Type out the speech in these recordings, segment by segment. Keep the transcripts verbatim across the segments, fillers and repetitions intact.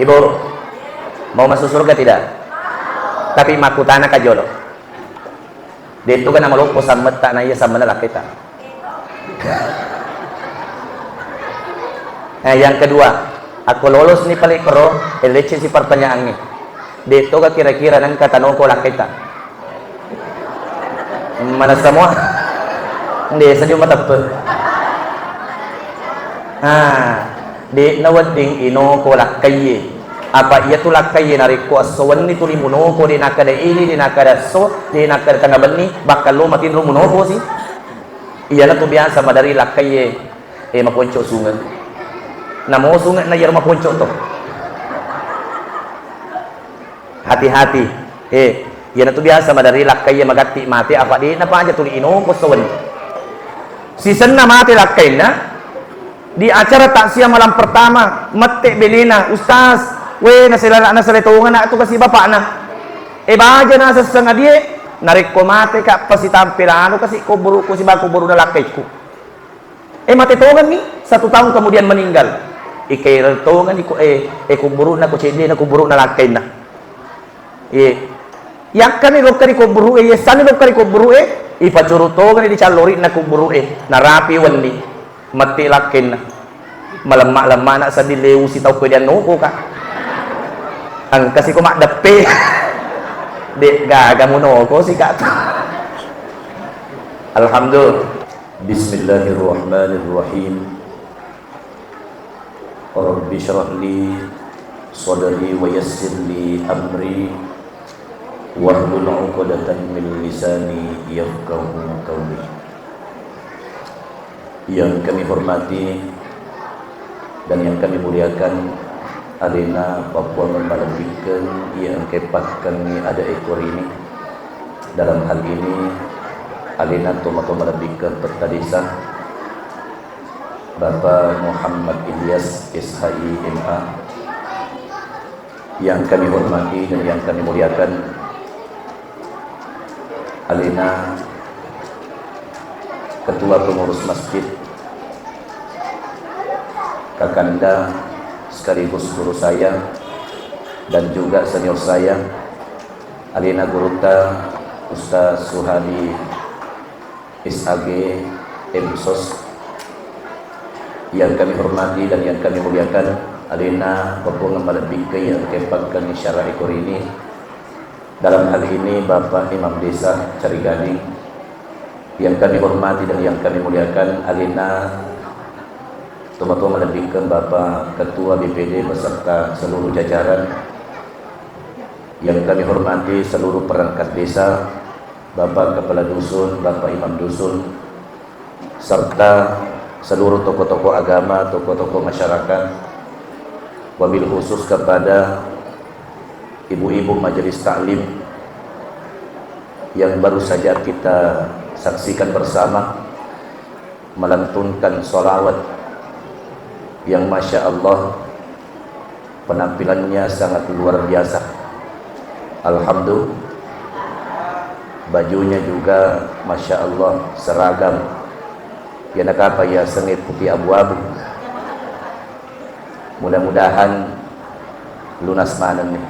Ibu, mau masuk surga tidak? Tapi makkutana ka jolo. De'to ga namaloppo sammetta na iya sammenna lakketa. Eh, yang kedua, akko lolos ni pale koro, elecce si pertanyaangnge. De'to ga kira-kira nengka tanoko lakketa. Mana semua? Desa di mateppe. Ah, de'na wedding inoko lakkaiye. Apa iya tu lakkaiye narekko esso wenni tuli munoko, de' nakkeda ili, de' nakkeda esso, de' nakkeda tengnga benni, bakka lo matinro munoko si. Iyana tu biasa madari lakkaiye, eh, maponco sunge. Namo sunge na iyaro maponco to. Hati-hati. Eh, iyana tu biasa madari lakkaiye magatti mate, apa de'na paja tuli inoko esso wenni. Sisenna mate lakkainna, di acara takziah malam pertama, mette benena, "Ustaz, we, nasela, nasele tongeng na tu kasi bapakna. E, baja nasesseng adie, narekko mate ka, pasitampe lalo kasi kuburuku sibawa kuburuna lakkaikku." E, mate tongenni, satu tahun kemudian meninggal. Ikereng tongenni ko, e, e, kuburuna ko ceddena kuburuna lakkainna. Iye. Yakkani lokka ri kuburu'e, yessanni lokka ri kuburu'e, ipacuru tongani ri callori'na kuburu'e, narapi wenni, matti lakkenna. Malemma-lemma na' sedding leusi tau ko diannoko ka. Engka si ko maddeppe. De' gaga munoko si ka. Alhamdulillah. Bismillahirrahmanirrahim. Rabbi shrah li sadri wa yassir li amri wahlul 'uqdatan min lisani yafqahu qawli. Yang kami hormati dan yang kami muliakan alena Papua Malebbikeng yang kepakkangi ada ekor ini. Dalam hal ini alena tomatoa malebbikeng Petta Desa, Bapak Muhammad Ilyas, S H I, M A, yang kami hormati dan yang kami muliakan, alena Ketua Pengurus Masjid, Kakanda sekaligus guru saya dan juga senior saya, alena Gurutta Ustaz Suhadi, S A G, M Sos, yang kami hormati dan yang kami muliakan, alena Papua Malebbikeng yang kepakkangi syara ekor ini, dalam hal ini Bapak Imam Desa Carigading, yang kami hormati dan yang kami muliakan, alena tomatoa malebbikeng Bapak Ketua B P D beserta seluruh jajaran, yang kami hormati seluruh perangkat desa, Bapak Kepala Dusun, Bapak Imam Dusun, serta seluruh tokoh-tokoh agama, tokoh-tokoh masyarakat, wabil khusus kepada ibu-ibu majelis taklim yang baru saja kita saksikan bersama, melantunkan sholawat yang Masya Allah, penampilannya sangat luar biasa. Alhamdulillah, bajunya juga Masya Allah seragam. Ya, nakapa ya senge putih abu-abu. Mudah-mudahan lunas maneng nih.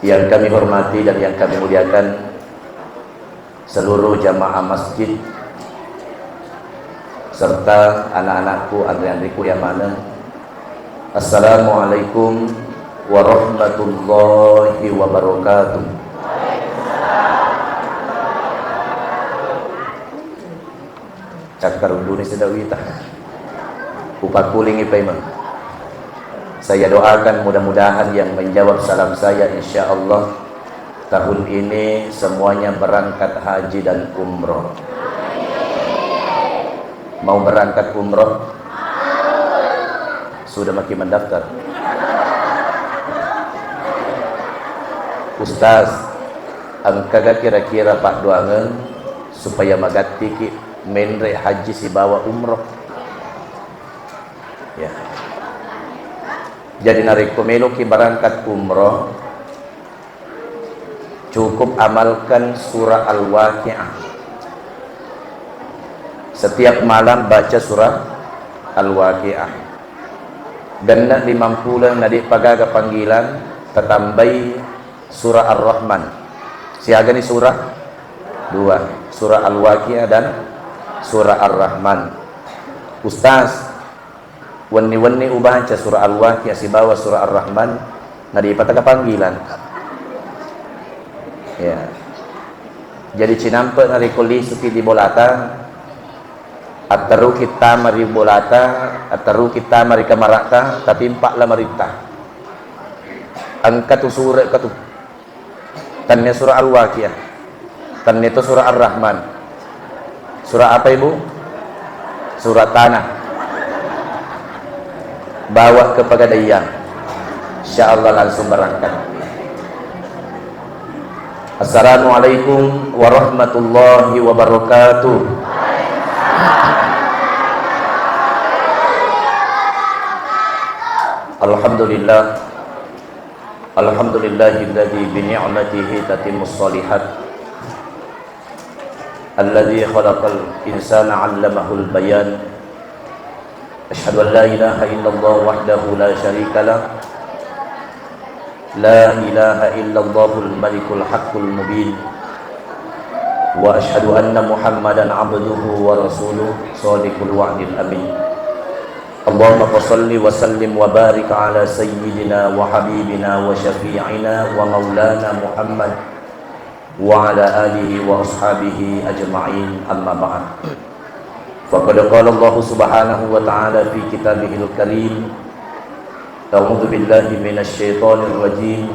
Yang kami hormati dan yang kami muliakan, seluruh jamaah masjid, serta anak-anakku, anre-anreku yang mana. Assalamualaikum warahmatullahi wabarakatuh. Cakkarunduni sedawita. Upakulingi paimeng. Saya doakan mudah-mudahan yang menjawab salam saya, insya Allah, tahun ini semuanya berangkat haji dan umroh. Mau berangkat umroh? Sudah maki mendaftar? Ustaz, engkaga kira-kira paddoangeng supaya magattiki menre haji sibawa umroh? Ya. Jadi narekko meloki berangkat umroh, cukup amalkan surah Al-Waqiah. Setiap malam baca surah Al-Waqiah. Genne' limampuleng na de'pa gaga panggilan, tatambai surah Ar-Rahman. Siagani surah? Dua. Surah Al-Waqiah dan surah Ar-Rahman. Ustaz, wenni-wenni ubaca surah Al-Waqiah sibawa surah Ar-Rahman, na de'pa taga panggilan. Ya. Jadi cinampe' narekko lisuki di bolata, atteruki tama ri bolata, atteruki tama ri kamara'ta, tatimpa' lamaritta. Engka tu sure' ka tu. Tannia surah Al-Waqiah. Tannia to surah Ar-Rahman. Surah apa, Ibu? Surah Tanah. Bawa ke Pegadaian. Insya Allah langsung berangkat. Assalamualaikum warahmatullahi wabarakatuh. Alhamdulillah. Alhamdulillahilladzi bi ni'matihi tatimmus shalihat. Alladzi khalaqal insana 'allamahul bayan. Asyhadu an la ilaha illallah wahdahu la syarika lah. La ilaha illallahul malikul haqqul mubin. Wa asyhadu anna Muhammadan abduhu wa rasuluh, shadiqul wa'dil amin. Allahumma fasalli wa sallim wa barik ala sayyidina wa habibina wa syafi'ina wa maulana Muhammad wa ala alihi wa ashabihi ajma'in, amma ba'd. Faqad qala Allahu subhanahu wa ta'ala fi kitabihil karim, a'udzu billahi minasy syaithanir rajim.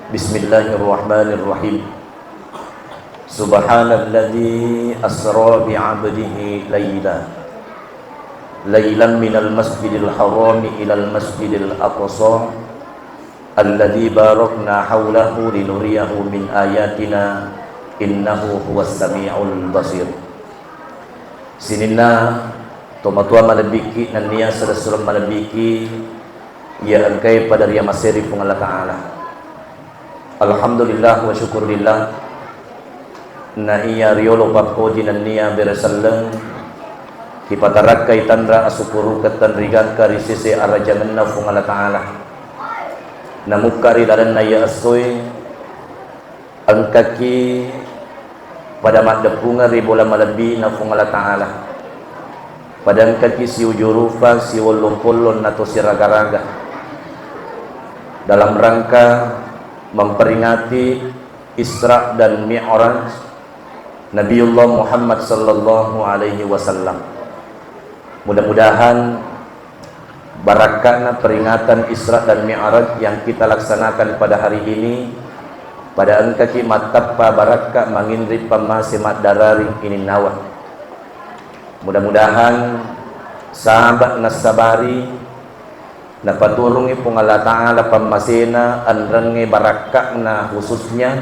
Bismillahirrahmanirrahim. Subhanalladzi asra bi 'abdihi laila, lailan minal masjidil harami ilal masjidil aqsa, alladzi barakna haulahu linuriyahu min ayatina, innahu huwas samiul basir. Sininna tomatoa malebbiki nennia selessureng malebbiki, iya engkae pada riamaseri Puang Allah Ta'ala. Alhamdulillah wa syukurillah. Na iya riolo pappoji nennia bere selleng, kipatarakkai tanra asukkurukeng tenrigangka ri sese arajangenna Puang Allah Ta'ala. Namukka ri lalenna iya essoe, engkaki pada maddeppungeng ri bola malebbi'na Puang Allah Ta'ala. Pada engkaki siuju rupa, siwollong-pollong, nato siraga-raga dalam rangka memperingati Isra dan Mi'raj Nabiullah Muhammad sallallahu alaihi wasallam. Mudah-mudahan barakka'na peringatan Isra dan Mi'raj yang kita laksanakan pada hari ini, pada engkaki mattappa barakka manginri pammase maddarari ininnawa. Mudah-mudahan saba' nassabari napaturungi Puang Allah Ta'ala pammasena enrengnge barakka'na, khususnya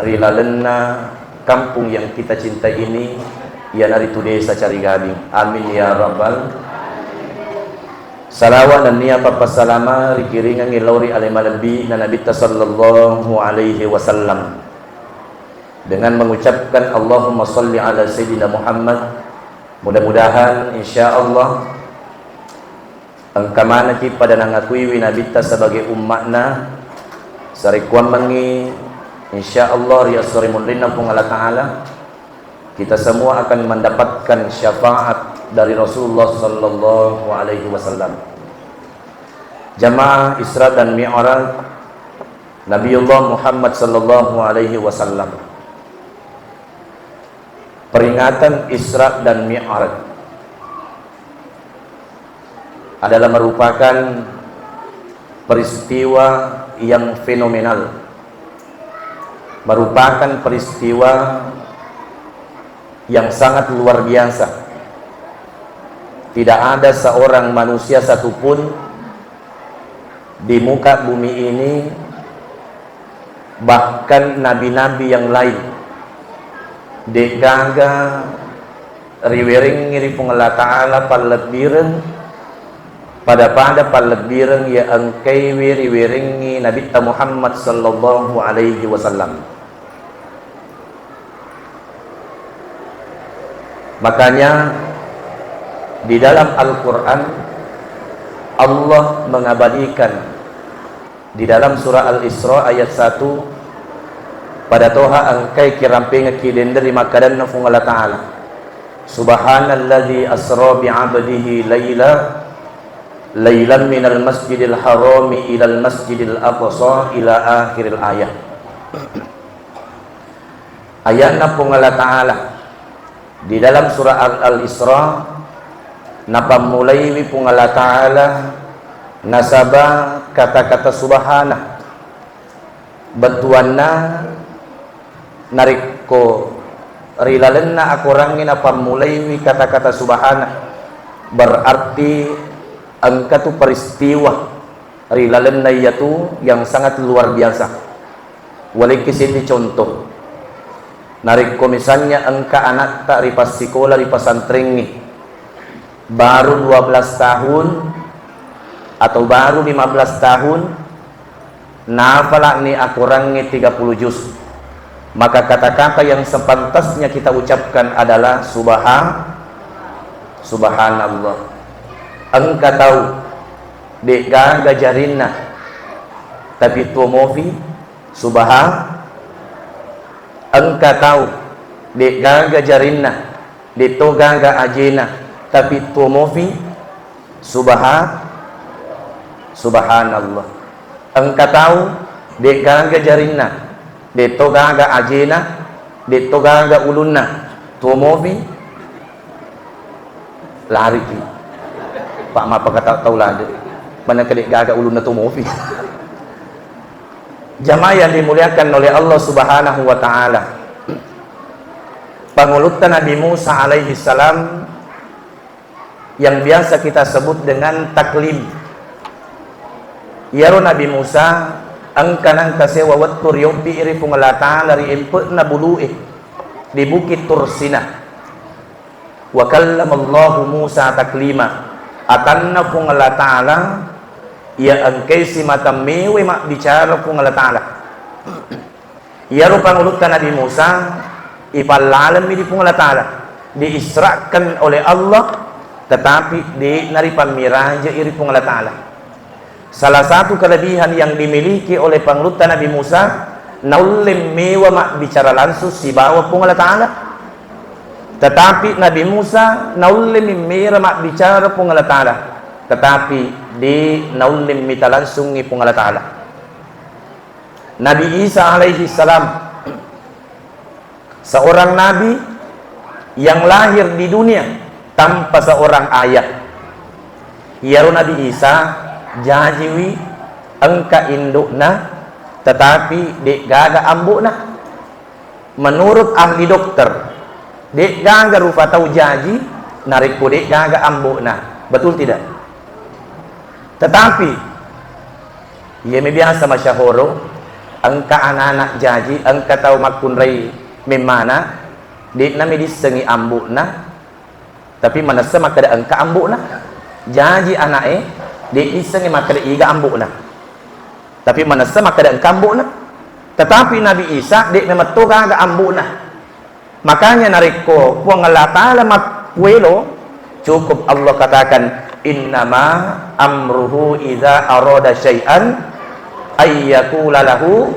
ri lalenna kampung yang kita cintai ini, iyanaritu Desa Carigading. Amin ya rabbal. Salawa nennia pappassalama rikiringengngi lao ri ale malebbi na Nabitta sallallahu alaihi wasallam dengan mengucapkan Allahumma salli ala Sayyidina Muhammad. Mudah-mudahan, insya Allah, engka manekki pada nangakuiwi Nabitta sebagai umma'na, sarekkuammengngi, insya Allah, ri esso ri munrinna Puang Allah Ta'ala, kita semua akan mendapatkan syafaat dari Rasulullah sallallahu alaihi wasallam. Jamaah Isra dan Mi'raj Nabiullah Muhammad sallallahu alaihi wasallam. Peringatan Isra dan Mi'raj adalah merupakan peristiwa yang fenomenal, merupakan peristiwa yang sangat luar biasa. Tidak ada seorang manusia satupun di muka bumi ini, bahkan nabi-nabi yang lain, de'gaga riwerengngi ri Puang Allah Ta'ala pallebbireng pada-pada pallebbireng iya engkaiwi riwerengngi Nabitta Muhammad sallallahu alaihi wasallam. Makanya, Di dalam Al-Quran, Allah mengabadikan di dalam surah Al-Isra ayat satu, pada toha engkai kirampengekki denre ri makkadanna Fuang Allah Ta'ala, "Subhanalladzi asra bi'abdihi laila, lailan minal masjidil harami ilal masjidil aqsa," ila akhiril ayah. Ayatna Fuang Allah Ta'ala di dalam surah Al-, Al-Isra, napammulaiwi Fuang Allah Ta'ala nasaba kata-kata subhana. Bettuanna, narekko ri lalenna akorangnge napammulaiwi kata-kata subhana, berarti engka tu peristiwa ri lalenna iyatu yang sangat luar biasa. Walekki seddi contoh. Narekko misalnya engka anatta ripassikola ri pesantrengnge, baru dua belas tahun atau baru lima belas tahun, nafala'ni akorangnge tiga puluh juz, maka kata-kata yang sepantasnya kita ucapkan adalah subha-, subhanallah. Engka tau de'gaga jarinna, tapi tuo mofi, subha-, engka tau de'gaga jarinna, de'to gaga ajena, tapi tuo mofi, subha-, subhanallah. Engka tau de'gaga jarinna, de'to gaga ajena, de'to gaga ulunna, tuo mofi, lariki. Pak, mappakatau tau lade. Mana kedek gaga ulunna tu mofi. Jamaah yang dimuliakan oleh Allah Subhanahu wa Ta'ala, pangulutta Nabi Musa alaihi salam yang biasa kita sebut dengan taklim. Iyaro Nabi Musa engka nangka sewa wettu riobbi ri Puang Allah Ta'ala ri empe'na bulu'e di Bukit Tursina. Wa kallamallahu Musa taklima. Atanna Puang Allah Ta'ala, iya engkai simata mewe mabbicara Puang Allah Ta'ala. Iyaro pangulutta Nabi Musa ipallalemmi di Puang Allah Ta'ala, diisrakan oleh Allah, tetapi de'na ripammiraje'i ri Puang Allah Ta'ala. Salah satu kelebihan yang dimiliki oleh pangulutta Nabi Musa, naulle mewa mabbicara langsung sibawa Puang Allah Ta'ala. Tetapi Nabi Musa naulle mimmera mabbicara Puang Allah Ta'ala, tetapi de' naulle mita langsungi Puang Allah Ta'ala. Nabi Isa alaihi salam, seorang nabi yang lahir di dunia tanpa seorang ayah. Iyaro Nabi Isa jajiwi engka indukna, tetapi de'gaga ambo'na. Menurut ahli dokter, de'gaga rupa tau jaji narekko de'gaga ambo'na. Betul tidak? Tetapi, iyami biasa masyahoro, engka anak-anak jaji, engka tau makkunrai memmana, de'na midissengi ambo'na, tapi manessa makkeda engka ambo'na. Jaji ana'e, de' nissengi makkeda iga ambo'na. Tapi manessa makkeda engka ambo'na. Tetapi Nabi Isa de' memetto gaga ambo'na. Makanya narekko Puang Allah Ta'ala mappuelo, cukup Allah katakan, "Innama amruhu idza arada syai'an ayyakula lahu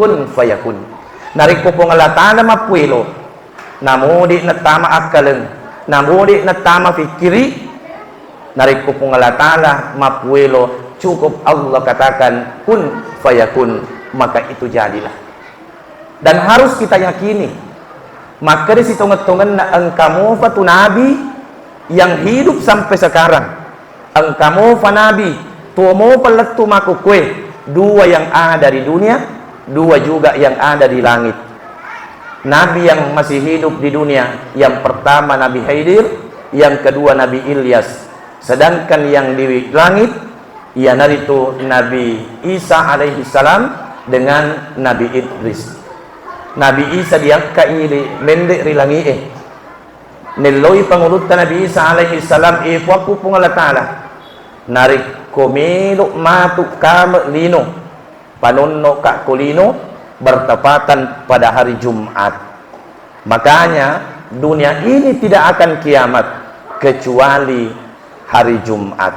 kun fayakun." Narekko Puang Allah Ta'ala mappuelo, namo de' nattama akkaleng, namo de' nattama pikkiri, narekko Puang Allah Ta'ala mappuelo, cukup Allah katakan, "Kun fayakun," maka itu jadilah. Dan harus kita yakini, makkeda sitongeng-tongenna engka mopa tu nabi yang hidup sampai sekarang. Engka mopa nabi, tuo mopa lettu makkukue, dua yang ada di dunia, dua juga yang ada di langit. Nabi yang masih hidup di dunia, yang pertama Nabi Khidir, yang kedua Nabi Ilyas. Sedangkan yang di langit, iyanaritu Nabi Isa alaihi salam dengan Nabi Idris. Nabi Isa diakka ili mende ri langi'e. Nelloi pangulutta Nabi Isa alaihi salam, "E Puakku Puang Allah Ta'ala, narekko melo matu kame lino, panonno ka ko lino bertepatan pada hari Jumat." Makanya, dunia ini tidak akan kiamat kecuali hari Jumat.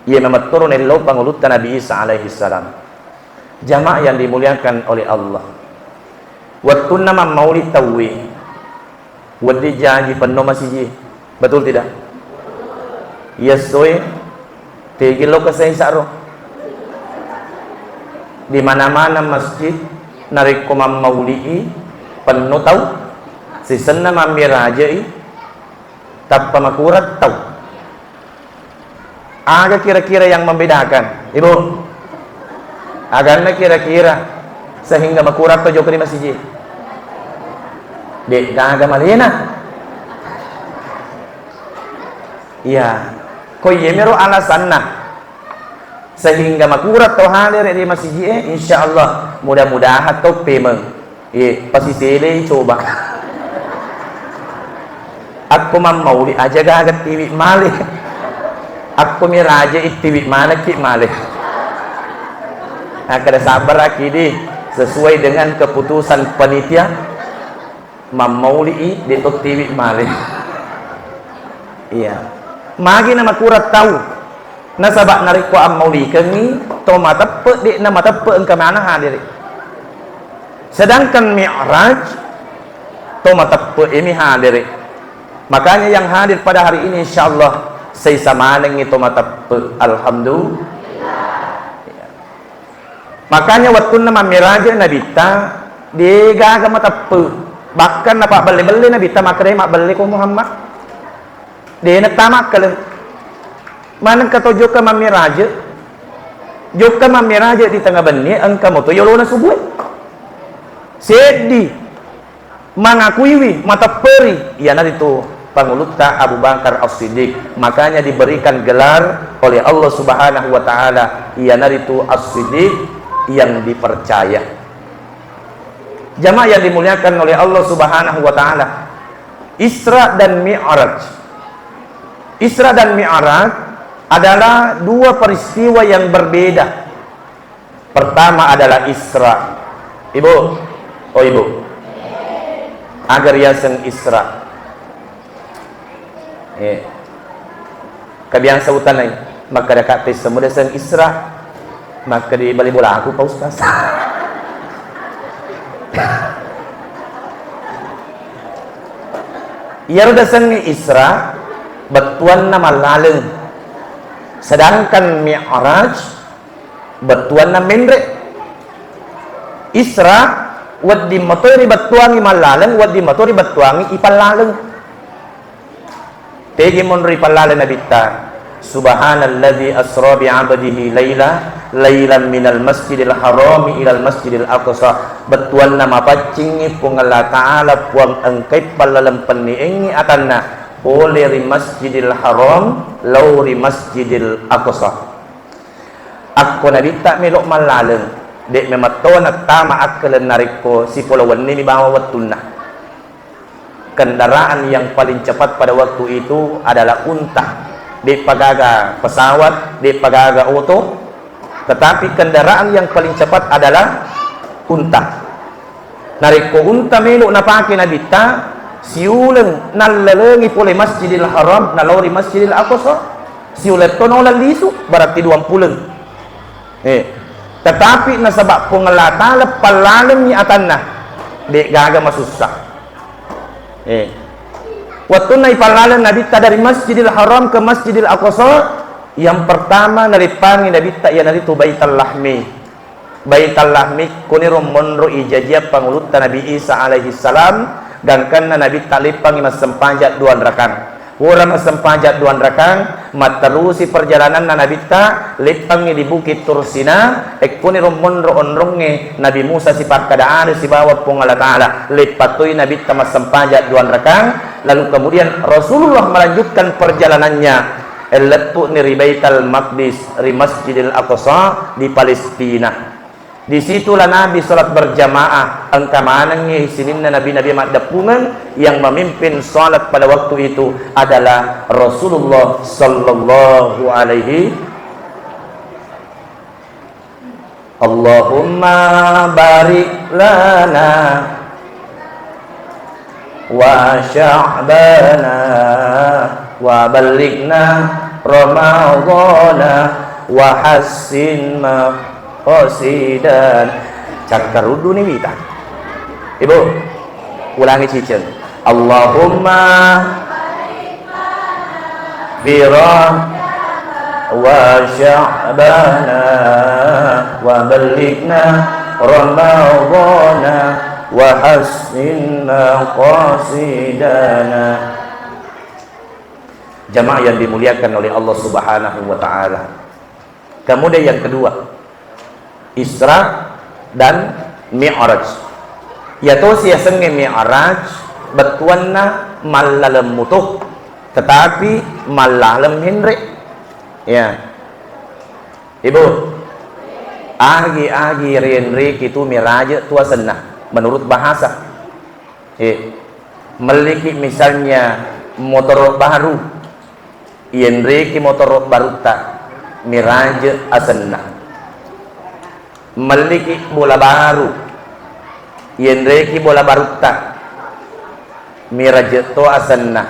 Iya memettoro nello pangulutta Nabi Isa alaihi salam. Jamaah yang dimuliakan oleh Allah. Wettunna mammauli tauwe, wedding jaji penno masiji. Betul tidak? Iya soe, tegi lo keseng saro. Di mana-mana masjid, narekko mammauli'i, penno tau. Sisenna mammirajai, tappa makurang tau. Aga kira-kira yang membedakan, Ibu? Aganna kira-kira sehingga makurang tau jokka di masjid? De'gaga malena. Iya. Ko iyemiro alasanna sehingga makurang tau hadere di masjid e, insya Allah, mudah-mudahan tau pemeng. Iye, pasiselei coba. Akko mammauli aja gaga tiwi male. Akko miraja i tiwi manekki male. Nah, kada sabaraki di, sesuai dengan keputusan panitia, mammauli i de to tiwi male. Iya. Magi na makurang tau. Nasaba narekko ammaulikengngi to mateppe, de'na mateppe engka maneng hadere. Sedangkan Mi'raj, to mateppe emi hadere. Makanya yang hadir pada hari ini, insya Allah, saisa manengngi to mateppe. Alhamdulillah. Makanya wettunna mammiraja Nabitta, de'gaga mateppe. Bahkan napabbelle-belle Nabitta, makkeda, "Mabbelle ko Muhammad." De'na tamakkaleng. Manengka to jokka mammiraja. Jokka mammiraja di tengnga benni, engka moto yolona subue. Seddi mangakuiwi, matepperi, iyanaritu pangulutta Abu Bakar As-Siddiq. Makanya diberikan gelar oleh Allah Subhanahu wa Ta'ala, iyanaritu As-Siddiq, yang dipercaya. Jamaah yang dimuliakan oleh Allah Subhanahu wa Ta'ala, Isra dan Mi'raj. Isra dan Mi'raj adalah dua peristiwa yang berbeda. Pertama adalah Isra. Ibu, oh Ibu, aga riaseng Isra. Eh. Kabiasa utanai, makkeda ka tesseng muda seng Isra, makkeda bali bolaku, Pak Ustaz. Iyaro dasengnge Isra, bettuanna mallaleng. Sedangkan Mi'raj, bettuanna menre. Isra, wedding matoi ribettuangi mallaleng, wedding matoi ribettuangi ipallaleng. Tegi monro ipallaleng Nabitta, "Subhanalladzi asra bi 'abdihi laila, lailan minal masjidil harami ilal masjidil aqsa." Bettuanna mapaccingngi Puang Allah Ta'ala, Puang engkai pallaleng penniengngi atanna, pole ri Masjidil Haram lao ri Masjidil Aqsa. Akko Nabitta melo mallaleng, de' memetto nattama akkaleng narekko sipolo wennimi bawang wettunna. Kendaraan yang paling cepat pada waktu itu adalah unta. De'pa gaga pesawat, de'pa gaga oto, tetapi kendaraan yang paling cepat adalah unta. Narekko unta melo napake Nabitta, siuleng nallalengi pole Masjidil Haram, nalao ri Masjidil Aqsa, siuleng to naola lisu, berarti duampuleng. Eh, tetapi nasaba Puang Allah Ta'ala pallalemmi atanna, de' gaga masussa. Eh, wettunna ipallaleng Nabitta dari Masjidil Haram ke Masjidil Aqsa, yang pertama naleppangi Nabitta iyanaritu Baital Lahmi. Baital Lahmi, koniro monro ijajiang pangulutta Nabi Isa alaihi salam, gangkanna Nabitta leppangi massempajang duanrakang. Pura massempajang duanrakang, matterusi perjalananna Nabitta, leppangngi di Bukit Tursina, ekkoniro monro onrongnge Nabi Musa sipakkada anu sibawa Puang Allah Ta'ala, leppa toi Nabitta massempajang duanrakang, lalu kemudian Rasulullah melanjutkan perjalanannya, lettu'ni ri Baital Maqdis, ri Masjidil Aqsa di Palestina. Di situlah Nabi salat berjamaah, engka manengngi sininna nabi-nabi maddeppungeng, yang memimpin salat pada waktu itu adalah Rasulullah sallallahu alaihi. Allahumma barik lana wa sya'bana وبلغنا رمضان وحسن مقاصدنا. Cakkaruddu ni wita. Ibu, ulangi ciceng. اللهم في رمضان وشعبان وبلغنا رمضان وحسن مقاصدنا. Jamaah yang dimuliakan oleh Allah Subhanahu wa Ta'ala. Kemudian yang kedua, Isra dan Mi'raj. Iya tosi yasengnge Mi'raj, bettuanna mallaleng muto, tetapi mallaleng henre. Ya. Ibu, agi-agi rienreki tu miraje tu asenna, menurut bahasa. Eh, melliki misalnya motoro baru, ienreki motoro barutta, miraje asenna. Melliki bola baru, ienreki bola barutta, miraje to asenna.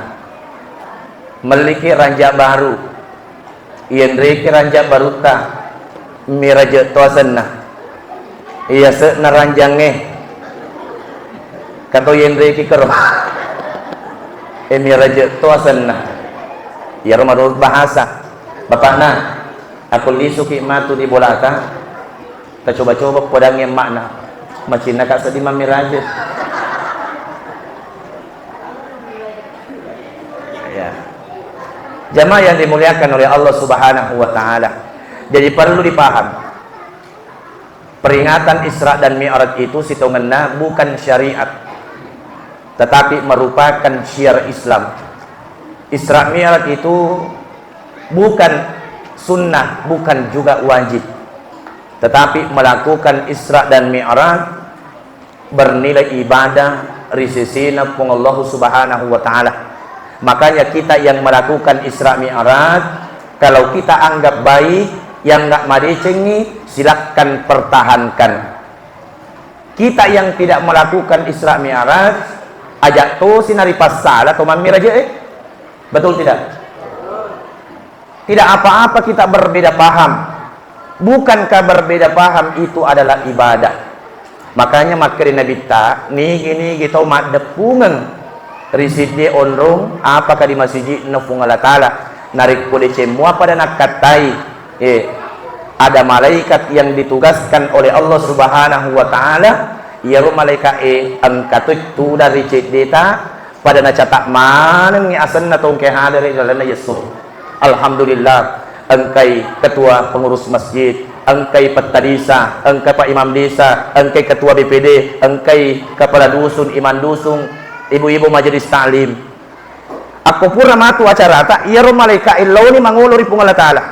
Melliki ranja baru, ienreki ranja barutta, miraje to asenna. Iyase'na ranjangnge, kato ienreki kero, e, miraje to asenna. Iyaro menurut bahasa. Bapakna, aku lisuki matu di bolata, tacoba-coba podangnge makna. Macinnaka seddi mammiraje. Ya. Jamaah yang dimuliakan oleh Allah Subhanahu wa Ta'ala. Jadi, perlu dipaham, peringatan Isra dan Mi'raj itu sitongenna bukan syariat, tetapi merupakan syiar Islam. Isra Mi'raj itu bukan sunnah, bukan juga wajib, tetapi melakukan Isra dan Mi'raj bernilai ibadah ri sesena Puang Allahu Subhanahu wa Ta'ala. Makanya, kita yang melakukan Isra Mi'raj, kalau kita anggap baik, yang nggak madecengi, silakan pertahankan. Kita yang tidak melakukan Isra Mi'raj, aja' tosi naripassala to mammiraje'e. Betul tidak? Tidak apa-apa kita berbeda paham. Bukankah berbeda paham itu adalah ibadah? Makanya makkeda Nabitta, nigi-nigi tau maddeppungeng ri siddi onrong apaka di masiji'na Puang Allah Ta'ala, narekko deceng mua pada nakkattai, eh, ada malaikat yang ditugaskan oleh Allah Subhanahu wa Ta'ala, iyaro malaika'e engka toi tudang ri ceddeta, pada nacata manengngi asenna tongke hadere ri lalenna yesso. Alhamdulillah, engkai ketua pengurus masjid, engkai petta desa, engkai pak imam desa, engkai ketua B P D, engkai kepala dusun, imam dusun, ibu-ibu majelis taklim. Akko pura matu acarata, iyaro malaika e laoni mangolo ri Puang Allah Ta'ala.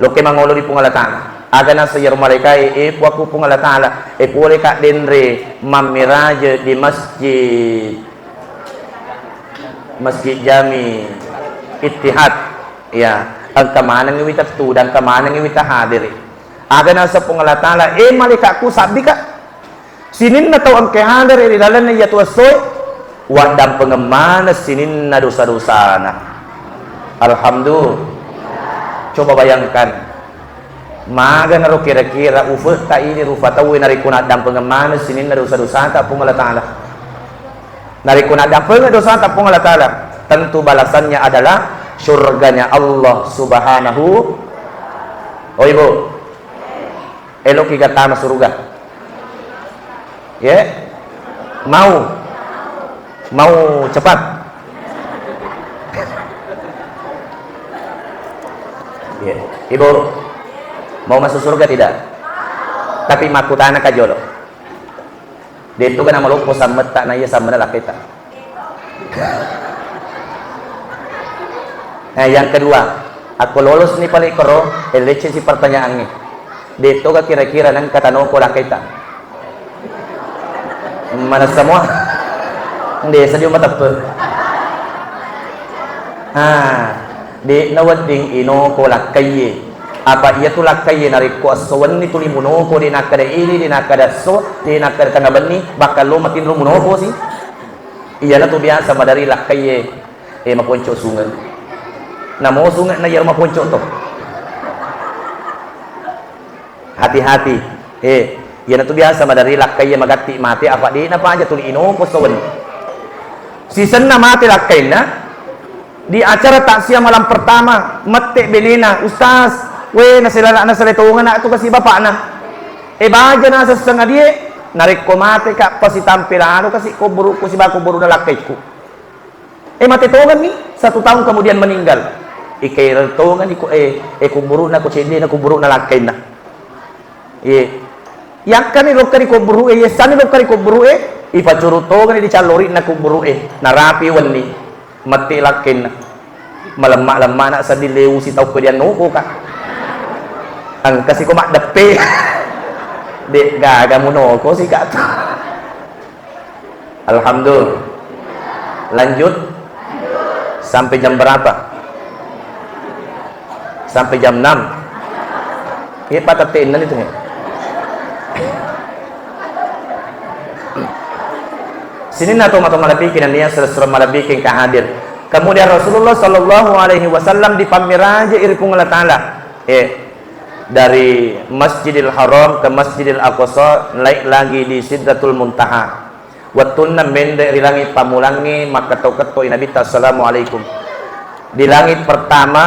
Lokke mangolo ri Puang Allah Ta'ala. Aga naseng iyaro malaika e, e puakku Puang Allah Ta'ala, e poleka denre mammiraje di masjid, Masjid Jami Ittihad. Ya, engka manengngi wita tudang, engka manengngi wita hadere. Aga naseng Puang Allah Ta'ala, e malaikakku, sabbika. Sininna tau engka hadere ri lalenna iyatu essoe, waddampengeng maneng sininna dosa-dosana. Alhamdulillah. Coba bayangkan, maganaro kira-kira ufetta ini rufa tauwe narekko naddampengeng maneng sininna dosa-dosata Puang Allah Ta'ala. Narekko naddampengeng dosata Puang Allah Ta'ala, tentu balasannya adalah surganya Allah Subhanahu. Oh, Ibu, eloki gattama surga? Ye? Mau? Mau cepat? Ye. Ibu, mau masuk surga tidak? Tapi makkutana ka jolo. De'toga namaloppo sammetta, naiya sammena lakkaitta. Nah, yang kedua, akko lolosni pale koro, elleccesi pertanyaangnge. De'toga kira-kira nengka tanoko lakkaitta? Manessa mua? Desa dio mateppe. Ah, de'na wedding inoko lakkaiye. Apa iyatu lakkaiye narekko esso wenni tuli munoko, de' nakkeda idi, de' nakkeda esso, de' nakkeda tengnga benni, bakkallo matinro munoko si. Iyanatu biasa madari lakkaiye. Eh, maponco sunge. Namo sunge na iyaro maponco to. Hati-hati. Eh, iyanatu biasa madari lakkai iya magatti mate, apa de' napaja tuli inoko sawenni. Sisenna mate lakkainna, di acara takziah malam pertama, mette benena, "Ustaz, we, nasela, nasela tongeng na tu kasi bapakna." Eh, baja nasesseng adie, narekko mate ka, pasitampe lalo kasi kuburuku sibawa kuburuna lakkaikku. Eh, mate tongenni, satu tahun kemudian meninggal. Ikereng tongenni ku, eh, eh, kuburu'na, ku cedde'na kuburu'na lakkainna. Iye. Yakkani lokka ri kuburu'e, yessanni lokka ri kuburu'e, ipacuru tongenni di callori'na kuburu'e. Narapi wenni, matti lakkainna. Malemma-lemmana sedding leusi tau ko diannoko ka. Engka siko maddeppe. De' gaga munoko si ka tu. Alhamdulillah. Lanjut. Sampai jam berapa? Sampai jam enam. Iya, patette'na itu nih. Sininna tomatoa malebbi'ku nennia sura-sura malebbi'ku engka hadir. Kemudian Rasulullah sallallahu alaihi wasallam dipammiraja ri Puang Allah Ta'ala. Eh, dari Masjidil Haram ke Masjidil Aqsa, naik lagi di Sidratul Muntaha. Wettunna menre' ri langi' pammulangnge, makketto-ketto'i Nabitta, "Assalamualaikum." Di langi' pertama,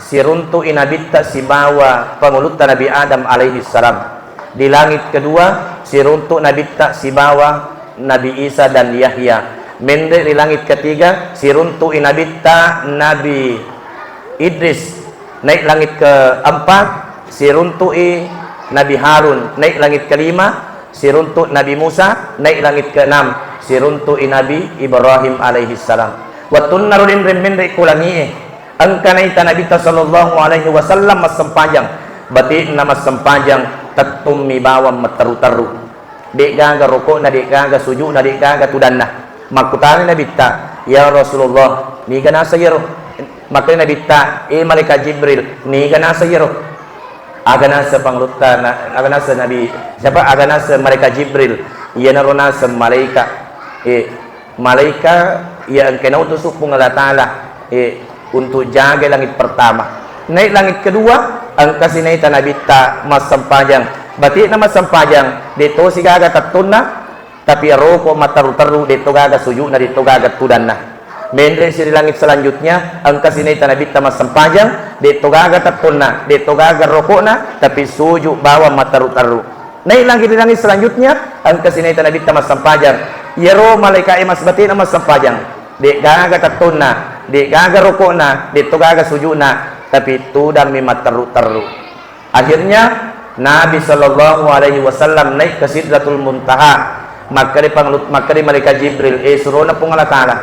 siruntu'i Nabitta sibawa pangulutta Nabi Adam alaihi salam. Di langi' kedua, siruntu' Nabitta sibawa Nabi Isa dan Yahya. Menre' ri langi' ketiga, siruntu'i Nabitta Nabi Idris. Naik langit keempat, siruntu'i Nabi Harun. Naik langit kelima, siruntu' Nabi Musa. Naik langit keenam, siruntu'i Nabi Ibrahim alaihi salam. Wettunna ro denre' menre' ko langi'e, engka naita Nabitta sallallahu alaihi wasallam massempajang. Bati'na massempajang, tettummi bawang matteru-teru. De'gaga roko'na, de'gaga suju'na, de'gaga tudanna. Makkutanai Nabitta, "Ya Rasulullah, niga naseng iyaro?" Makkedai Nabitta, "Eh, Malaikat Jibril, niga naseng iyaro?" Aga naseng pangulutta, na-, aga naseng Nabi, siapa? Aga naseng Malaikat Jibril. Iyanaro naseng malaika, eh, malaika iya engka nautusu Puang Allah Ta'ala, eh, untuk jaga langit pertama. Naik langit kedua, engkasi naita Nabitta massempajang. Bati'na massempajang, de' tosi gaga tettonna, tapi roko' matteru-teru, de' to gaga suju'na, de' to gaga tudanna. Menre'si ri langit selanjutnya, engkasi naita Nabitta massempajang, de' to gaga tettonna, de' to gaga roko'na, tapi suju' bawang matteru-teru. Naik lagi ri langit selanjutnya, engkasi naita Nabitta massempajang. Iyaro malaika'e massebati'na massempajang. De'gaga tettonna, de'gaga roko'na, de'to gaga suju'na, tapi tudammi matterru-terru. Akhirnya, Nabi sallallahu alaihi wasallam naik ke Sidratul Muntaha. Makkeda panglut-, makkeda malaikat Jibril, "Eh, surona Puang Allah Ta'ala,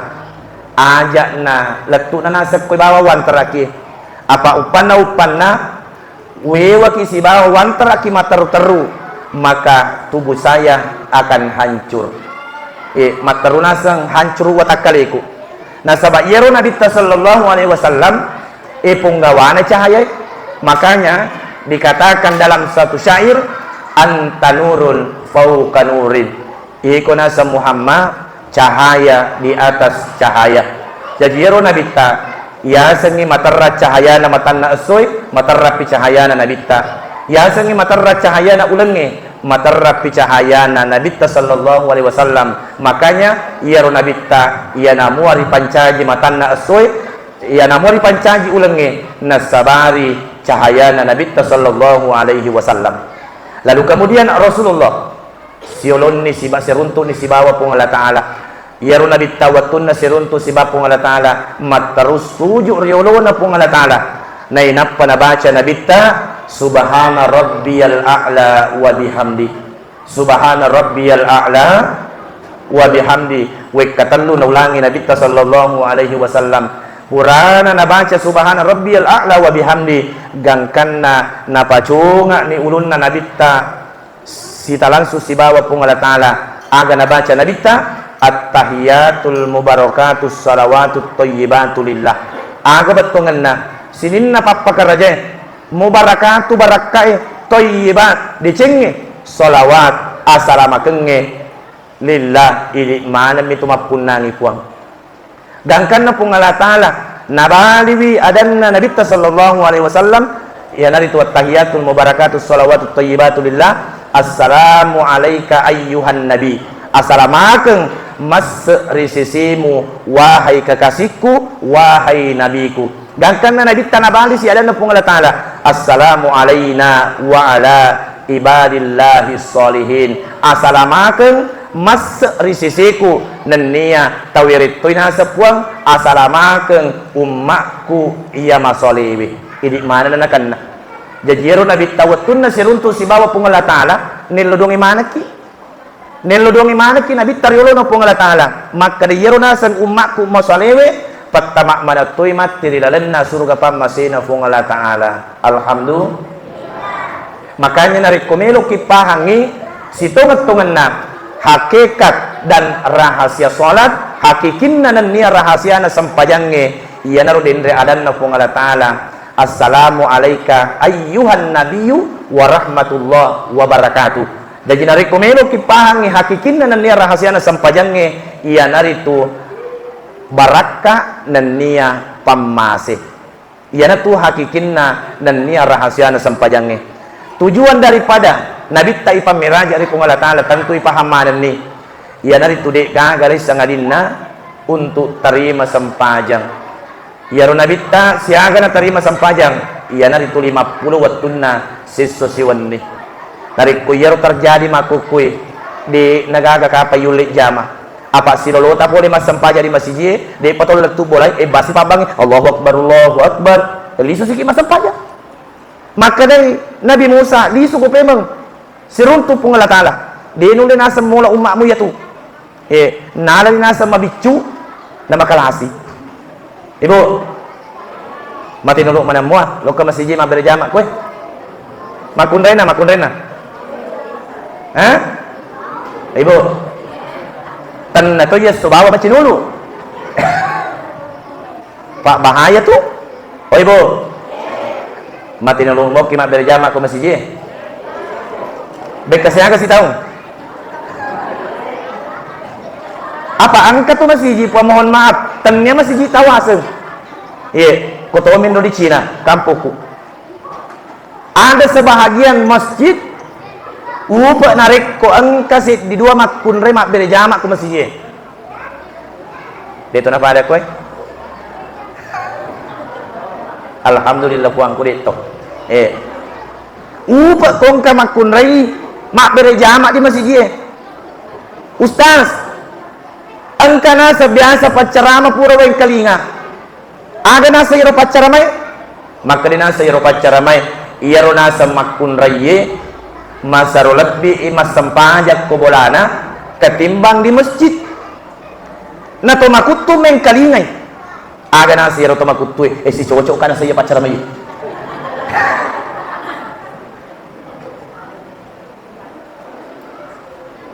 ajakna lettu'na naseng ko bawang wanteraki. Apa uppanna-uppanna, wewaki sibawa wanteraki matterru-terru, maka tubuh saya akan hancur." Eh, matterru naseng hancur watakkaleku. Nasaba iyaro Nabitta sallallahu alaihi wasallam, eh, ponggawana cahayae. Makanya dikatakan dalam satu syair, "Anta nurun fauqa nurin." Iko naseng Muhammad, cahaya di atas cahaya. Jaji iyaro Nabitta, yasengngi materra cahayana matanna essoe, materrapi cahayana Nabitta. Yasengngi materra cahayana ulengnge, materrapi cahayana Nabitta sallallahu alaihi wasallam. Makanya, iyaro Nabitta, iyana mua ripancaji matanna essoe, iyana mua ripancaji ulengnge, nassabari cahayana Nabitta sallallahu alaihi wasallam. Lalu kemudian Rasulullah siolonni siba-, siruntu'ni sibawa Puang Allah Ta'ala. Iyaro Nabitta wettunna siruntu' sibawa Puang Allah Ta'ala, matterus suju' ri olona Puang Allah Ta'ala. Nainappa nabaca Nabitta, "Subhana rabbiyal a'la wa bihamdi. Subhana rabbiyal a'la wa bihamdi." Wekka tellu naulangi Nabitta sallallahu alaihi wasallam. Purana nabaca "Subhana rabbiyal a'la wa bihamdi", gangkanna napaconga'ni ulunna Nabitta sita langsung sibawa Puang Allah Ta'ala. Aga nabaca Nabitta? "Attahiyatul mubarakatus salawatut thayyibatu lillah." Aga bettuangenna? Sininna pappakarajai, mubarakatu barakkae, thayyibat, decengnge, salawat, asalamakengnge, lillah, idi' manemmi tu mappunnangi Puang. Gangkanna Puang Allah Ta'ala, nabaliwi adanna Nabitta sallallahu alaihi wasallam, iyanaritu attahiyatul mubarakatus salawatut thayyibatu lillah, "Assalamu alaika ayyuhan nabi." Asalamakeng masse ri sisimu, wahai kekasihku, wahai nabiku. Gangkanna Nabitta nabalisi adanna Puang Allah Ta'ala, "Assalamu alaina wa ala ibadillahis sholihin." Asalamakeng masse ri sisiku nennia tawerettoi naseng Puang, asalamakeng ummakku iya masolewe. Idi manenna nakenna. Jaji iyaro Nabitta wettunna siruntu sibawa Puang Allah Ta'ala, nello dongi manekki. Nello dongi manekki Nabitta ri olona Puang Allah Ta'ala. Makkeda, iyaro naseng ummakku masolewe, pattama manettoi matti ri lalenna suruga pammasena Puang Allah Ta'ala. Alhamdulillah. Makanya narekko meloki pahangi sitongeng-tongenna hakikat dan rahasia salat, hakikinna nennia rahasiana sempajangnge, iyanaro denre adanna Puang Allah Ta'ala, "Assalamu alaika ayyuhan nabiyyu wa rahmatullah wa barakatuh." Jaji narekko meloki pahangi hakikinna nennia rahasiana sempajangnge, iyanaritu barakka nennia pammase. Iyanatu hakikinna nennia rahasiana sempajangnge. Tujuan daripada Nabitta ipammiraja ri Puang Allah Ta'ala tentu ipaham manenni. Iyanaritu de'gaga lei sangadinna untuk tarima sempajang. Iyaro Nabitta siaga natarima sempajang, iyanaritu lima puluh wettunna siesso siwenni. Narekko iyaro terjadi makkukkui, de' nagaga kapang yulle jama. Apa silolota pole massempajang ri masijie, de'pa to lettu bolae, e basi pabbangngi, "Allahu Akbar, Allahu Akbar." Lisu siki massempajang. Makkedai Nabi Musa, "Lisu ko pemeng." Siruntu Puang Allah Ta'ala, "De' nulle naseng mola umma'mu iyatu." Eh, nalani naseng mabiccu, namakalasi. Ibu, mati nulu maneng mua, lokka masiji mabbere jama koe. Makkunraina, makkunraina. Hah? Ibu, tenna to iya so bawa macinulu. Pak bahaya tu. Oi, Bu. Mati nulu moki mabbere jama ko masiji. Bekka siaga sitaung. Apa engka tu masiji, Pak, mohon maaf, tennia masiji tawaseng. Iye, ko tomi no di Cina, kampokku. Ada sebahagian masjid, upe narekko engka seddi dua makkunrai mabbere jama ko masiji. De' to napada koe. Alhamdulillah, puangku de' to. Eh. Upe ko engka makkunrai mabbere jama di masiji e. Ustaz, engka naseng biasa paccarama pura wengkalinga. Aga naseng iyaro paccaramae? Makkeda naseng iyaro paccaramae, iyaro naseng makkunraie masero lebbi i massempajang ko bolana ketimbang di masjid. Na to makuttu mengkalingai. Aga naseng iyaro to makuttue, eh, sicocok ka naseng iya paccaramae.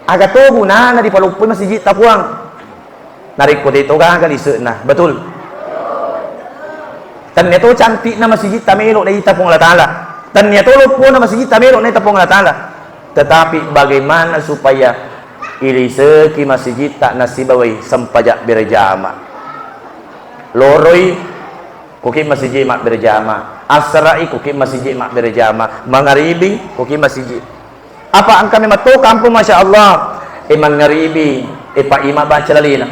Aga to gunana dipaloppoi masijitta, Puang, narekko de' to gaga lise'na? Betul? Tennia to cantikna masijitta melo naita Puang Allah Ta'ala. Tennia to loppona masijitta melo naita Puang Allah Ta'ala. Tetapi bagaimana supaya iliseki masijitta nasibawai sempajang berjama? Loroi, koki masiji mabbere jama. Assara'i, koki masiji mabbere jama. Mangaribi, koki masiji. Apa engka memang to kampung, Masya Allah. E mangaribi, e Pak Imam baca lalena.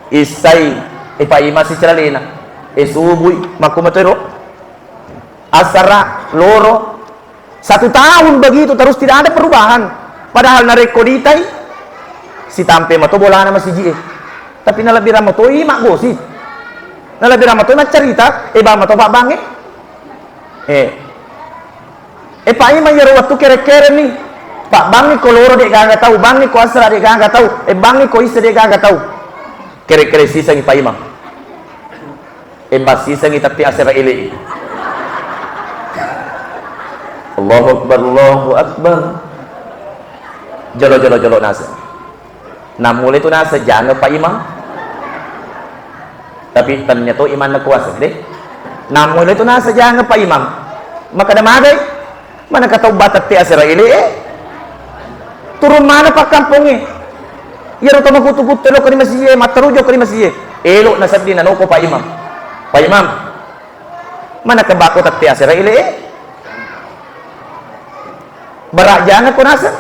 Isai, e Pak Imam sica lalena. E subui, makkumatero. Asara, loro, satu tahun begitu terus, tidak ada perubahan. Padahal narekko ditai, sitampe mato bolana masiji e. Tapi nalebbi rammatoi maggosip. Nalebbi rammatoi maccarita, e bang mato pabbangnge. Eh. E Pak Imam iyaro wettu kere-kere ni. Pabbangngi ko loro de' gaga tau, bangngi ko asara de' gaga tau, e bangngi ko isse de' gaga tau. Kere-kere sisengi Pak Imam. Embas sisengi tapi asera ele'i. Allahu Akbar, Allahu Akbar. Jolo, jolo, jolo naseng. Nammulai tu naseng jangeng Pak Imam. Tapi tennia to imanna kuasa deh. Nammulai tu naseng jangeng Pak Imam. Maka de' magai. Mana kata ubba tette asera ele'e? Turun mana pakkampongnge? Iyaro to makuttu-kuttu elo ko ri masijid e, matteru jokka ri masijid e. Elo nasedding nanoko Pak Imam. Pak Imam, mana kebako tette asera ile e? Berak jangeko naseng.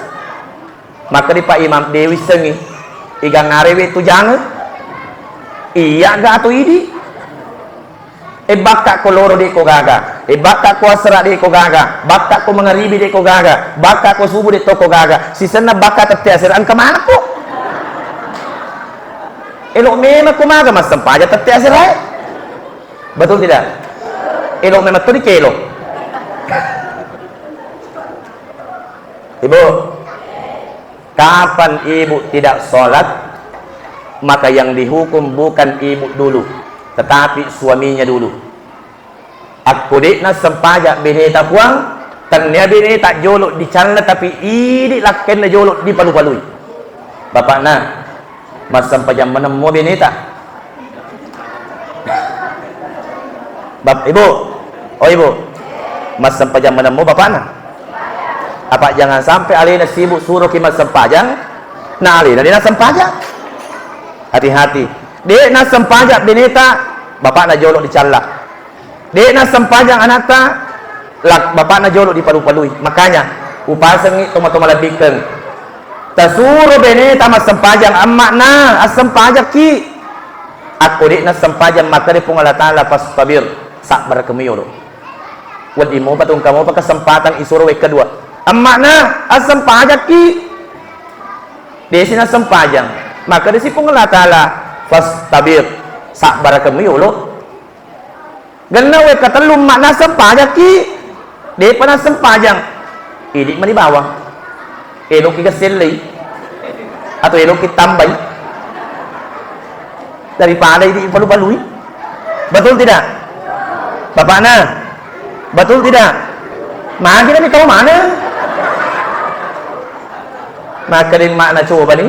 Makkeda Pak Imam, de wissengngi, igang arewe tu jange? Iya ga atau idi? E bakka ko loro de ko gaga, e bakka ko asera de ko gaga, bakka ko mangaribi de ko gaga, bakka ko subuh de to ko gaga, sisenna bakka tette asera engka manekko? Elo memang ko maga massempajang tette asera e. Betul tidak? Elo memang to dikelo. Ibu, kapan ibu tidak sholat, maka yang dihukum bukan ibu dulu, tetapi suaminya dulu. Akko de'na sempajang beneta Puang, tennia beneta jolo dicalla tapi idi lakkenna jolo dipalu-palui. Bapakna, massempajang menemmo beneta. Bap-, Ibu, oh Ibu, massempajang menemmo bapakna. Apa jangan sampai alena sibuk suruh ki massempajang, na alena dena sempajang. Hati-hati. De'na sempajang beneta, bapakna jolo dicalla. De'na sempajang anatta, lak-, bapakna jolo dipalu-palui. Makanya, upasengngi toma-toma lebbikkeng. Tasuro beneta massempajang, emma'na, assempajakki. Akko de'na sempajang, makkeda Puang Allah Ta'ala, "Fastabir." Sabbarakemu yolo. Wedding mopa tungka mopa kesempatan isuro wekka dua. Emma'na, assempajakki. Desi nassempajang. Makkedasi Puang Allah Ta'ala, "Fastabir." Sabbarakemu yolo. Genna wekka tellu emma'na sempajakki, de'pa nassempajang. Idi mani bawang. Eloki gassellei. Atau eloki tambai. Daripada idi palu-palui. Betul tidak? Bapakna. Betul tidak? Magi nami tau mana? Maka di makna coba nih.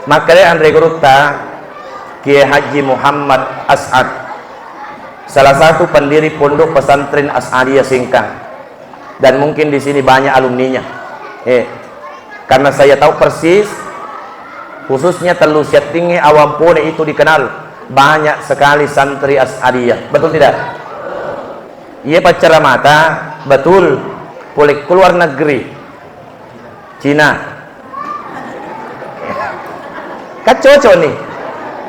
Makkeda anre gurutta, Kiai Haji Muhammad As'ad, salah satu pendiri Pondok Pesantren As'adiyah Singkang, dan mungkin di sini banyak alumninya. Eh, karena saya tahu persis, khususnya Tellu Siattingnge, Awampone itu dikenal banyak sekali santri As'adiyah. Betul tidak? Iya paccaramata, betul. Pole ke luar negeri, Cina. Kan cocok nih.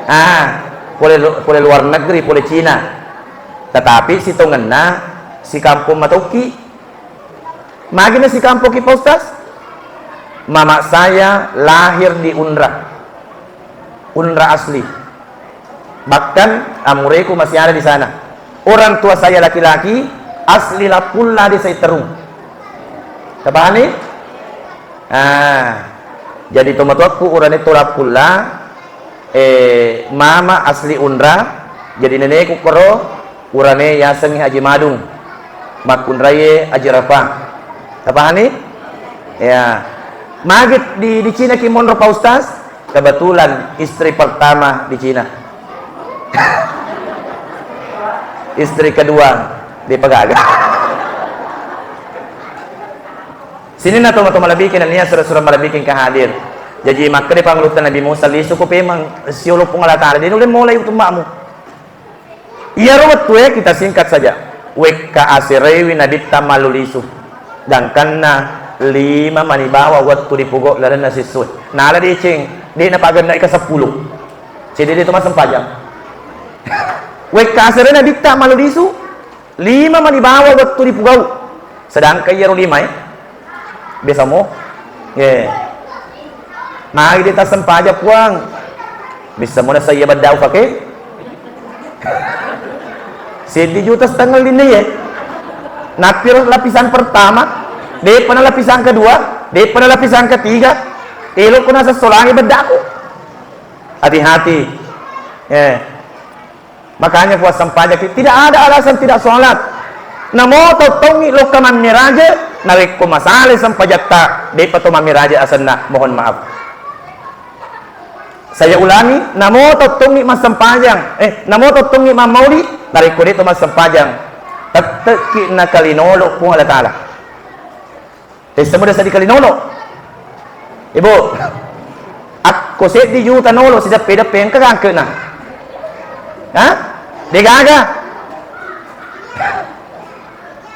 Ah, pole lu-, pole luar negeri, pole Cina. Tetapi sitongenna sikampong matokki. Magina sikampokki, Pak Ustaz? Mama saya lahir di Unra. Unra asli. Bahkan amureku masih ada di sana. Orang tua saya laki-laki asli Lappulla, Desa Itterung. Tapahani? Ah, jadi tomatoakku urane to Lappulla, eh, mama asli Unra, jadi neneku koro urane yasengngi Haji Madung, makkunraie Haji Rafa. Tapahani? Ya. Magi di, di Cina ki monro, Pak Ustaz? Kebetulan istri pertama di Cina. Istri kedua di Pegaga. Sininna tomatoa malebbi'e nennia sura-sura malebbi'e engka hadir. Jaji makkeda pangulutta Nabi Musa, "Lisu ko pemeng siolo Puang Allah Taala, de nulle molai utumma'mu." Iyaro wettue, kita singkat saja, wekka aserewi Nabitta mallu lisu, gangkanna lima mani bawang wettu dipogau lalenna sessue. Nala deceng, de napagennai ka seppulo. Cedde de to massempajang. Wekka asere Nabitta mallu lisu, lima mani bawang wettu dipogau. Sedangkan iyaro lima e, biasa mo. Eh. Magi de tassempajang, Puang? Bisa mo nasaiya beddau pake? Seddi juta setengah linna ye. Nappiro lapisan pertama, de'pa na lapisan kedua, de'pa na lapisan ketiga, elokko nasessolangi beddaku. Hati-hati. Eh. Makanya puasa sempajakki, tidak ada alasan tidak sholat. Namo tau tongngi lokka mammiraja, narekko masala sempajatta, de'pa to mammiraja asenna, mohon maaf. Saya ulangi, namo tau tongngi massempajang, eh, namo tau tongngi mammauli, narekko de to massempajang, tette'ki nakalinolo Puang Allah Taala. Tessa muda seddi kali nolo. Ibu, akko seddi juta nolo sideppe-deppe engka gangkena? Ha? Degaga?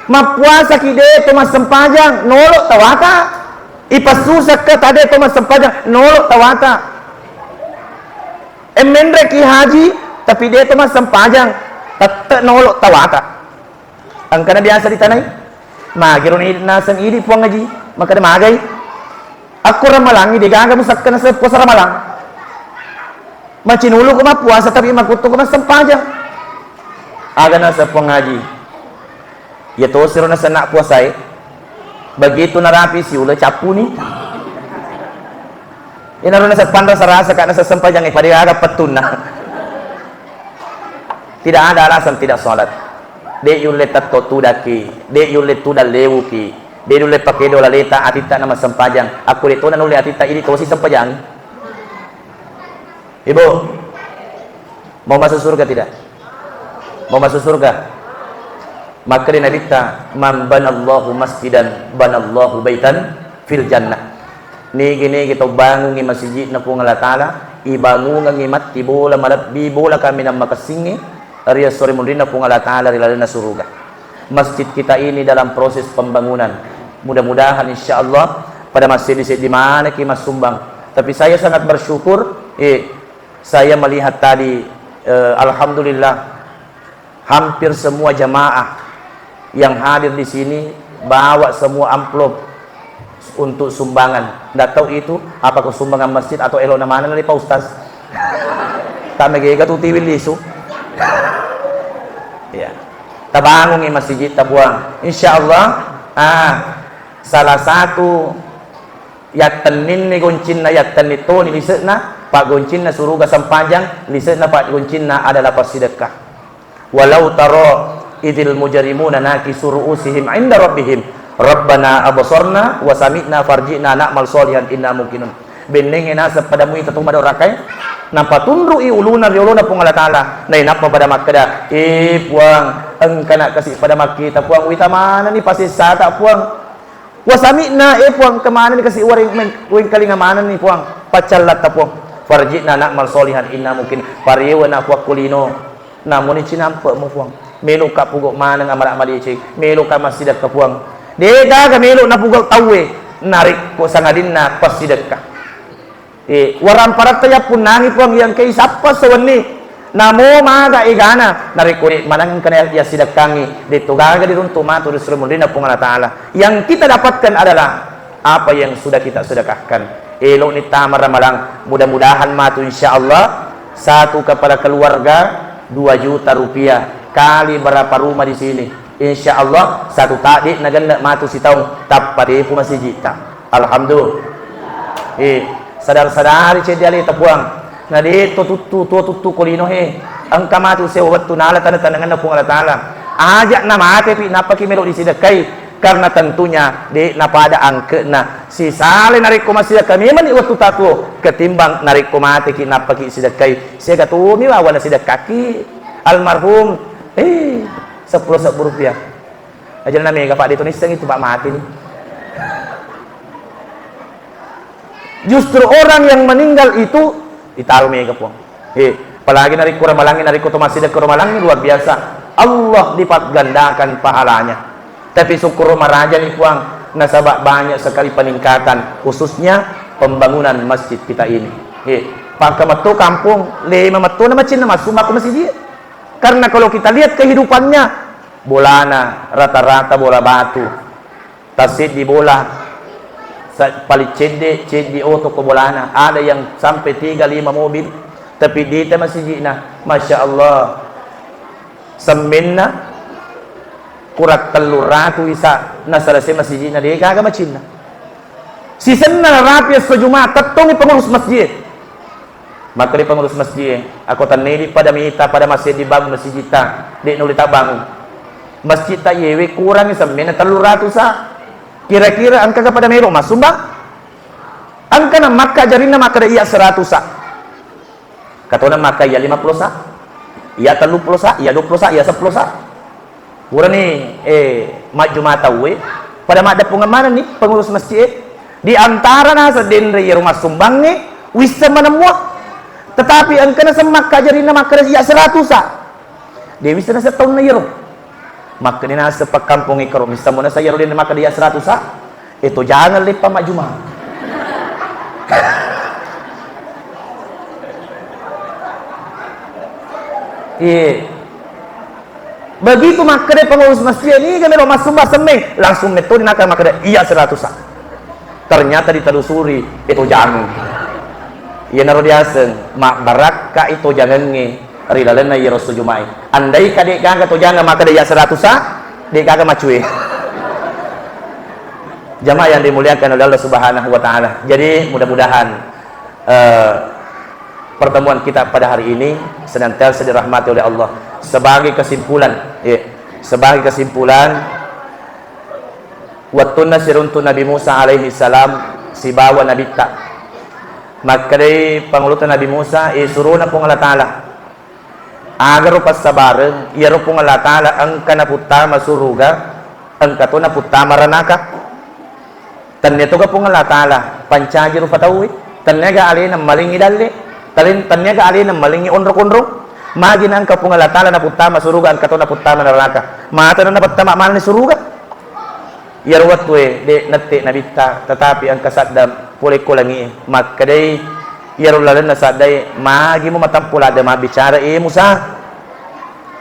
Mappuasaki de to massempajang, nolo tawata. Ipassusakka tade to massempajang, nolo tawata. Emmenreki haji, tapi de to massempajang, tette nolo tawata. Engkana biasa ditanai? Magiro ni naseng idi Puang Haji, makkeda magai. Akko ramalangi degaga musakka naseng puasa ramalang. Macinulu ko mappuasa tapi makuttu ko massempajang. Aga naseng Puang Haji? Iya tosiro nasenna puasae. Begitu narapi siula cappuni. Inaro naseng panrasa-rasa ka naseng sempajangnge pada aga pettunna. Tidak ada alasan tidak sholat. De yulle tetto tudaki, de yulle tudang lewuki, de yulle pakedo laleta atitta nama sempajang. Akko de tona nulle atitta idi tosi sempajangi. Ibu, mau masuk surga tidak? Mau masuk surga? Makkeda Nabitta, "Man banallahu masjidan, banallahu baitan fil jannah." Nigi-nigi tau bangungi masiji'na Puang Allah Ta'ala, ibangungengngi matti bola malebbi bola kaminang makessingnge ri esso ri munrinna Puang Allah Ta'ala ri lalenna suruga. Masjid kita ini dalam proses pembangunan. Mudah-mudahan insya Allah pada masseddi-seddi maneki massumbang. Tapi saya sangat bersyukur, eh, saya melihat tadi, eh, alhamdulillah, hampir semua jamaah yang hadir di sini bawa semua amplop untuk sumbangan. Ndak tahu itu apakah sumbangan masjid atau elokna maneng dari Pak Ustaz. Tak megega tu tiwil lisu. Ya. Tabangungi masjid ta Puang. Insya Allah, ah, salah satu yattenninni goncinna, yattenni toni lise'na, paggoncinna suruga sempajang, lise'na paggoncinna adalah passidekka. Walau taro idil mujrimuna nakisu ru'usihim inda rabbihim, "Rabbana absarna wa sami'na farji'na na'mal sholihan inna muqinun." Bennengnge naseng pada muita tu madorakae, napatunru'i uluna ri olona Puang Allah Ta'ala, nainappa pada makkeda, "Eh Puang, engkana kasi pada makkita Puang, wita manenni pasessata Puang." Wasami'na, eh Puang, engka manenni kasi uwareng-, wengkalinga manenni Puang, paccallatta Puang. Farji'na na'mal sholihan inna muqinun. Parewe'na Puang ko lino. Namuni cinampe'mu Puang. Melo'ka pugau maneng amala madeceng. Melo'ka massidekka Puang. De'gaga melo napugau tauwe. Narekko sangadinna passidekka. Eh, waramparatta yappunnangi Puang, iya engkai sappa sewenni. Namo maga egana, narekko de maneng engkana yassidekkangi, de to gaga diruntu matu ri suri munrinna Puang Allah Ta'ala. Yang kita dapatkan adalah apa yang sudah kita sedekahkan. Elokni tama ramalang, mudah-mudahan matu insya Allah satu kepala keluarga dua juta rupiah kali berapa rumah di sini. Insya Allah satu tadi nagenne matu sitaung tappa tepu masijita. Alhamdulillah. Eh, sadar-sadari ceddi aleta Puang. Na de to tuttu, to tuttu ko lino he. Engka matu sewa wettu nala tane-tanengenna Puang Allah Ta'ala. Aja na mate pi nappaki melo disidekkai karena tentunya de napada angkena. Sisale narekko masidekka memang ni wettu tatuo ketimbang narekko mateki nappaki sidekkai. Siaga tomi wawana sidekkaki almarhum. Eh, seppulo sebbu rupiah. Aja na mega Pak, de to nisseng itu Pak mati ni. Justru orang yang meninggal itu ditaro mega Puang. Eh, apalagi narekko ramalangi, narekko to massidekka ramalangi luar biasa. Allah dipatgandakan pahalanya. Tapi syukur maraja ni Puang, nasaba banyak sekali peningkatan, khususnya pembangunan masjid kita ini. Eh, pangka metto kampung, lima metto na macinna massu mako masjid. Karena kalau kita lihat kehidupannya, bolana rata-rata bola batu. Tasseddi bola, sa-, paling cedde, ceddi oto ko bolana. Ada yang sampai tiga, lima mobil, tapi dita masijina, Masya Allah. Semmenna kurang tellu ratu isa, nasalase masijina, de gaga macinna. Sisenna rapi esso Jumat, tettongi pengurus masjid. Makkeda pengurus masjid, "Ako tennedi pada mita, pada masjid dibangun masjidta, de nuli tabangun. Masjidta yewe kurangi semmena tellu ratu sa. Kira-kira engkaga pada melo massumbang?" Engkana makka jarinna makkeda iya seratu sa. Katona makka iya lima puluh sa, iya tellu puluh sa, iya dua puluh sa, iya seppulo sa. Purani, eh, majjuma tauwe, Pada maddeppungeng manenni pengurus masjid e, di antara naseng denre iyaro massumbangnge wisseng maneng mua. Tetapi engka naseng makkajarinna makkeda iya seratusa. De wisseng naseng taunna iyaro. Makkeda naseng pakkampongnge karo, misseng mo naseng iyaro denre makkeda iya seratusa. E, tojangeng leppa majjuma. Iye. Begitu makkeda pengurus masjid, niga melo massumba semmeng, langsung metto dinaka makkeda, "Iya, seratusa." Ternyata ditelusuri, e, tojangeng. Iyanaro diaseng, mabbarakka i tojangengnge ri lalenna iyaro esso Jumae. Andai ka de'gaga tojangeng makkeda, "Iya, seratusa," de'gaga macue. Jamaah yang dimuliakan oleh Allah Subhanahu wa Ta'ala. Jadi, mudah-mudahan eh, pertemuan kita pada hari ini senantiasa dirahmati oleh Allah. Sebagai kesimpulan, ya, sebagai kesimpulan, wettunna siruntu Nabi Musa alaihi salam sibawa Nabitta, makkedai pangulutta Nabi Musa, eh, surona Puang Allah Ta'ala, agaro passabareng, iyaro Puang Allah Ta'ala engka naputtama suruga, engka to naputtama ranaka. Tennia toga Puang Allah Ta'ala pancaji rupa tauwe, tenniaga alena malingi dalle, talen-, tenniaga alena malingi onro-konro. Magi naengka Puang Allah Ta'ala naputtama suruga, engka to naputtama neraka. Mata na napattama manenni suruga. Iyaro wettue de nette Nabitta, tetapi engka sadda pole ko langie. Makkedai iyaro lalenna saddae, "Magi mu matempo ladde mabbicara, e Musa?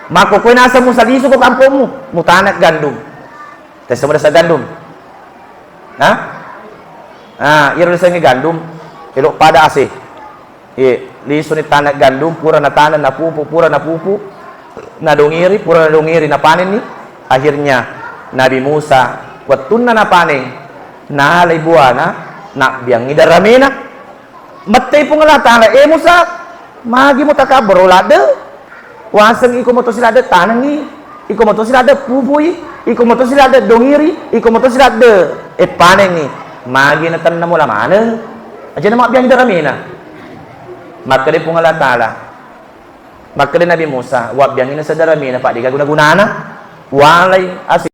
Makkokkoe naseng Musa, lisu ko kampongmu, mutana gandum." Tessa mudessa gandum? Nah? Ah, iyaro risengnge gandum, elo pada ase. Iye, lisuni taneng gandum, pura nataneng, napupu, pura napupu, nadongiri, pura nadongiri, napanenni. Akhirnya Nabi Musa, wettunna napaneng, nalai buana, nabbiangngi daramena. Mettei Puang Allah Ta'ala, "E Musa, magi mutakabbaro ladde? Waseng iko motosi ladde tanengngi, iko motosi ladde pupui, iko motosi ladde dongiri, iko motosi ladde, e, panengngi. Magi natenna mula maneng? Aja na mabbiangngi daramena." Makkeda Puang Allah Ta'ala, makkeda Nabi Musa, "Wabbiangngi naseng daramena, Pak, degaga guna-gunana. Walai ase."